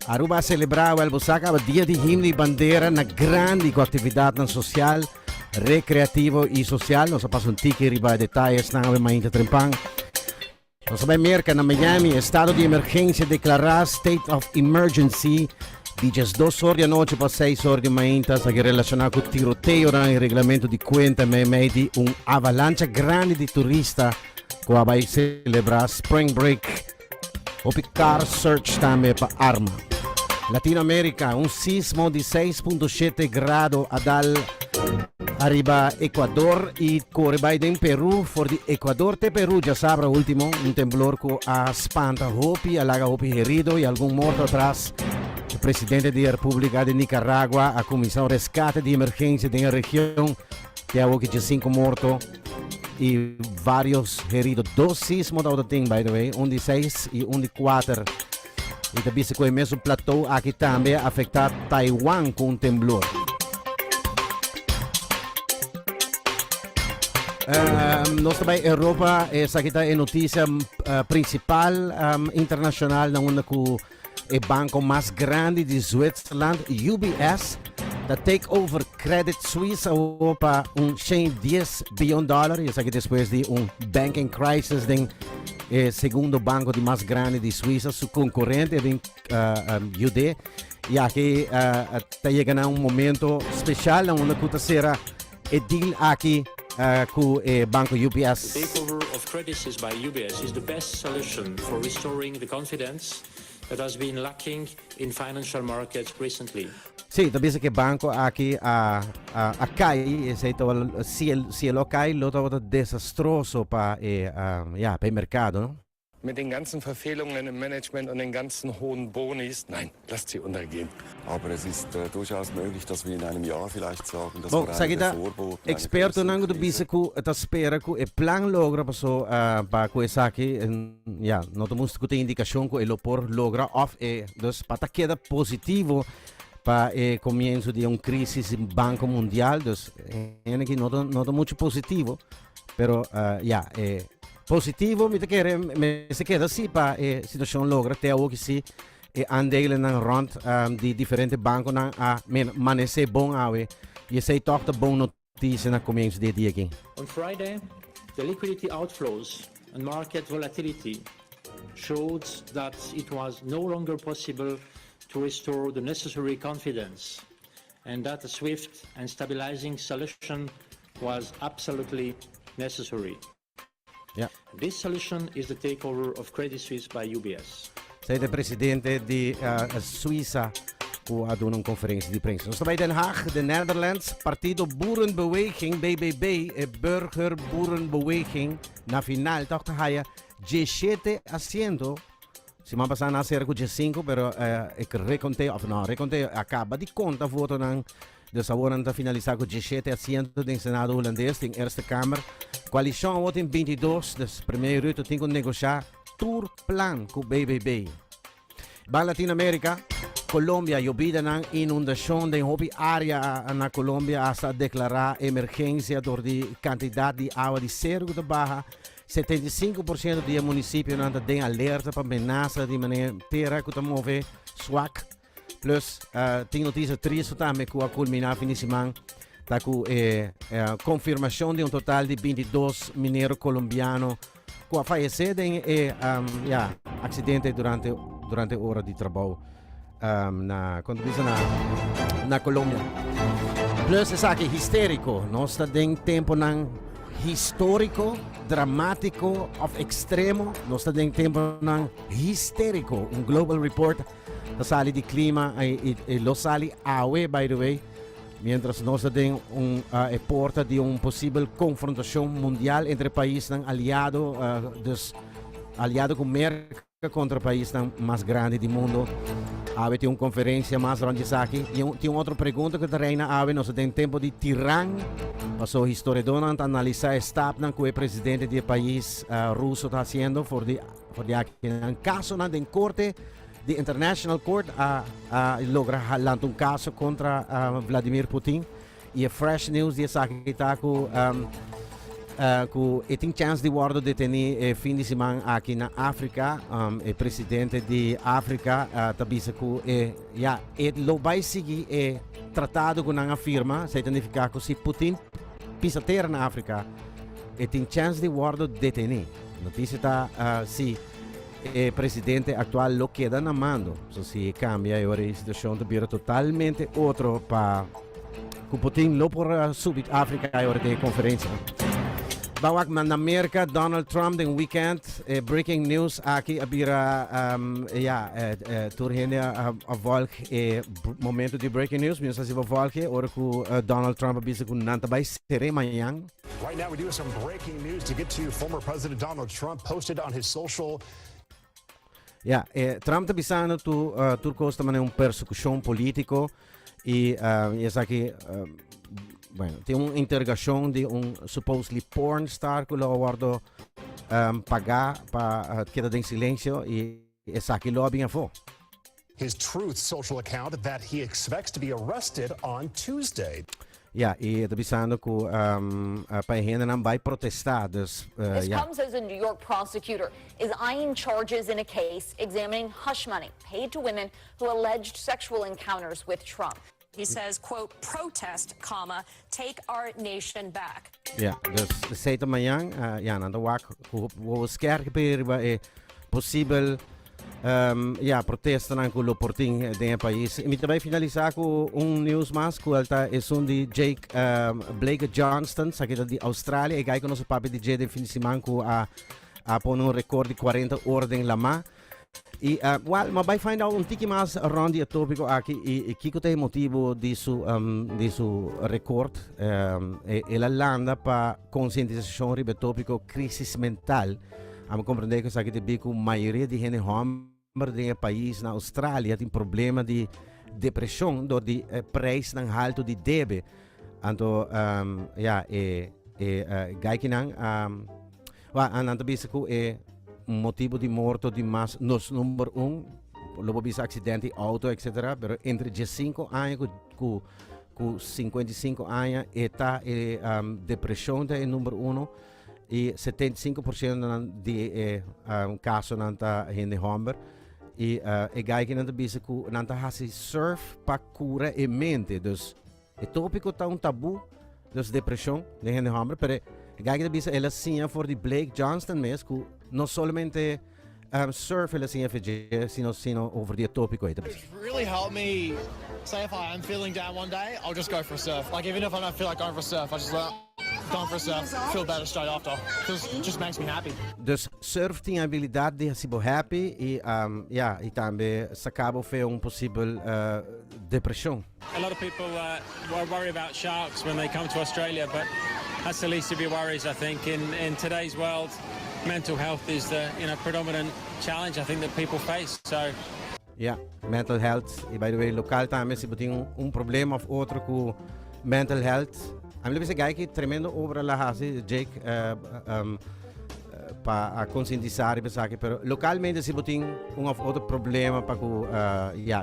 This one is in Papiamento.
Aruba a celebra wel bo sa caba Dia di Himno y Bandera na grandi cu actividadnan social, recreativo y social. Nos a pasa un tiki riba e detayesnan awe mainta trempan. Nos a bai Merca na Miami, estado di emergencia declara, state of emergency, di 12 or di anochi pa 6 or di mainta, esaki relaciona cu tiroteonan y reglamento di cuenta meimei di un avalancha grandi di turista cu a bai celebra spring break. Hopi car search tambe pa arma. Latinoamérica, un sismo di 6.7 grado a dal ariba Ecuador y core bai den Peru. For di Ecuador te Peru djasabra ultimo, un temblor cu a spanta hopi, a laga hopi herido y algun morto atras. E presidente di e Republica di Nicaragua a cuminsa un rescate di emergencia den e region. Te awoki 15 morto y varios herido. Dos sismo tabata tin, by the way, un di 6 y un di 4. Y ta bisa cu e mesun plateau aki tambe a afecta Taiwan cu un temblor. Nos ta bay Europa, esaki ta e noticia principal internacional na unda cu E banco mas grandi di Zwitserland, UBS, ta take over Credit Suisse awor pa un 110 billion dollar. Y esaki despues di un banking crisis den e segundo banco di mas grandi di Suiza. Su concurrente den yude. Y aki ta yega na un momento special na unda cu ta cera e deal aki cu e banco UBS. The takeover of Credit Suisse by UBS is the best solution for restoring the confidence that has been lacking in financial markets recently. Sí, ta bisa cu e banco aki a a cay, esey ta si si e lo cay lo tabata desastroso pa e ya pa e mercado, no? Mit den ganzen Verfehlungen im Management und den ganzen hohen Bonis, nein, lasst sie untergehen. Aber es ist äh, durchaus möglich, dass wir in einem Jahr vielleicht sagen, dass Bon, esaki ta expertonan cu ta bisa cu ta spera cu e plan logra paso pa cu esaki ya no ta mustra cu tin indicacion cu e lo por logra of e dus pa ta keda positivo pa e comienzo di un crisis di Banco Mundial dus hende aki no ta no ta mucho positivo pero ya e Positivo mi ta kere mester keda si pa e situacion logra te awoki si e aandelennan rond di diferente banconan a manece bon awe y esey toch ta bon noticia na comienzo di e dia aki. On Friday, the liquidity outflows and market volatility showed that it was no longer possible to restore the necessary confidence and that a swift and stabilizing solution was absolutely necessary. Ja. This solution is the takeover of Credit Suisse by UBS. Esei ta e presidente di Suiza cu a duna un conferencia di prensa. Nos ta bay Den Haag, de Netherlands. Partido Boerenbeweging, BBB, e Burgerboerenbeweging, na final toch ta haya 17 asiento. Siman pasá nan a sera ku 15, pero e rekonteo, of no, rekonteo, a kaba di konta votonan. Dus awor nan ta finalisá ku 17 asiento den Senado Hulandes, den Eerste Kamer. Koalishon awor tin 22, dus Premier Rutte tin ku negoshá tur plan ku BBB. Ban Latinoamérica, Colombia, yobidanan, inundashon den hopi área na Colombia hasta a deklará emergensia dor di kantidat di awa di seru ku ta baha. 75% di e munisipionan ta den alerta pa menasa di manera tera ku ta move swak. Plus, tin notisia tristu tambe ku a kulminá fin di siman ta ku e konfirmashon di un total di 22 minero kolombiano ku a fayesé den e ya aksidente durante durante ora di trabou na kon ta bisa na na Colombia. Plus esaki histériko, nos ta den temponan históriko, dramátiko òf ekstremo, nos ta den temponan histériko. Un global report ta sali di klima i i lo sali awe by the way, mientras nos ta den un e porta di un posibel konfrontashon mundial entre paisnan aliado, dus aliado ku Merka. Contra paisnan mas grandi di mundo. Awe tin un conferencia mas rond esaki. Y un, tin un otro pregunta cu ta reina awe. Nos ta den tempo di tiran. Paso historiadornan ta analisa e stapnan cu e presidente di e pais uh, ruso ta haciendo for di, for di aki. Nan casonan den corte di International Court a, a logra lanta un caso contra uh, Vladimir Putin. Y e fresh news di esaki ta cu um, Ku e tin chèns di wòrdu detení e fin di siman aki na Afrika. E presidente di Afrika ta bisa ku e ya e lo bai sigui e tratado ku nan a firma. Esei ta nifiká ku si Putin pisa tera na Afrika e tin chèns di wòrdu detení. Notisia ta si e presidente aktual lo keda na mando. So si e kambia e ora e situashon ta bira totalmente otro pa ku Putin lo por subi Afrika e ora di e konferensia. Ban wak na Merka, Donald Trump den weekend, e breaking news aki a bira ya tur hende a volg e momento di breaking news. Mi no sa si bo volg e ora ku Donald Trump a bisa ku nan ta bai sere mañan. Right now we do have some breaking news to get to. Former President Donald Trump posted on his social Ja, Trump ta bisando tu tur kos ta manera un persekushon polítiko i esaki bueno, tin un interogashon di un supposedly porn star ku lo a wòrdu pagá pa keda den silensio i esaki lo a bin afó. His Truth Social account that he expects to be arrested on Tuesday. Ja, i e ta bisando ku pa e hendenan bai protestá, dus This ja. comes as a New York prosecutor is eyeing charges in a case examining hush money paid to women who alleged sexual encounters with Trump. He says, quote, protest, comma, take our nation back. Ja, dus esei ta mañan, ja, nan ta wak ku wowo skerp riba e posibel Ja, protestanan ku lo por tin den e pais. I mi ta bai finalisá ku un news mas ku el ta esun di Jake Blake Johnston, sa ta di Australia. E gai ku nos a papia di dje den fin di siman ku a pone un rekord di 40 ora den lamá. I well, ma bai find out un tiki mas rond di e tópiko aki i kiko ta e motibu di su rekord. El a landa pa konsientisashon riba e tópiko krisis mental. Ami komprendé ku esaki debí ku mayoria di hende hòmber den e pais na Australia tin problema di depreshon dor di e preisnan haltu di debe. Anto ya e gaikinan a nan ta bisa ku e motibu di morto di mas nos number un lo por bisa aksidente di outo etcetera pero entre 15 aña ku 55 aña e ta e depreshon ta e number uno. I 75% nan di e kasonan ta hende hòmber. I e gaikinan ta bisa ku nan ta hasi surf pa kura e mente. Dus e tópiko ta un tabú, dus depreshon den hende hòmber. Pero e gaiki ta bisa el a siña for di Blake Johnston mes ku no solamente surf el a siña for dje, sino over di e tópiko ei ta bisa. It really helped me. Say if I am feeling down one day, I'll just go for a surf. Like, even if I don't feel like going for a surf, I just like going for a surf, feel better straight after. Because it just makes me happy. Dus surf tin abilidat di hasi bo happy i ya, i tambe saka bo fe un posibel depreshon. A lot of people worry about sharks when they come to Australia, but that's the least of your worries, I think. In today's world, mental health is the predominant challenge, I think, that people face. So Ja, mental health. I by the way, lokal tambe, si bo tin un problema òf otro ku mental health. Ami lo bisa gai ki tremendo obra la hasi Jake pa a konsientisá riba esaki, pero lokalmente si bo tin un òf otro problema pa ku ya.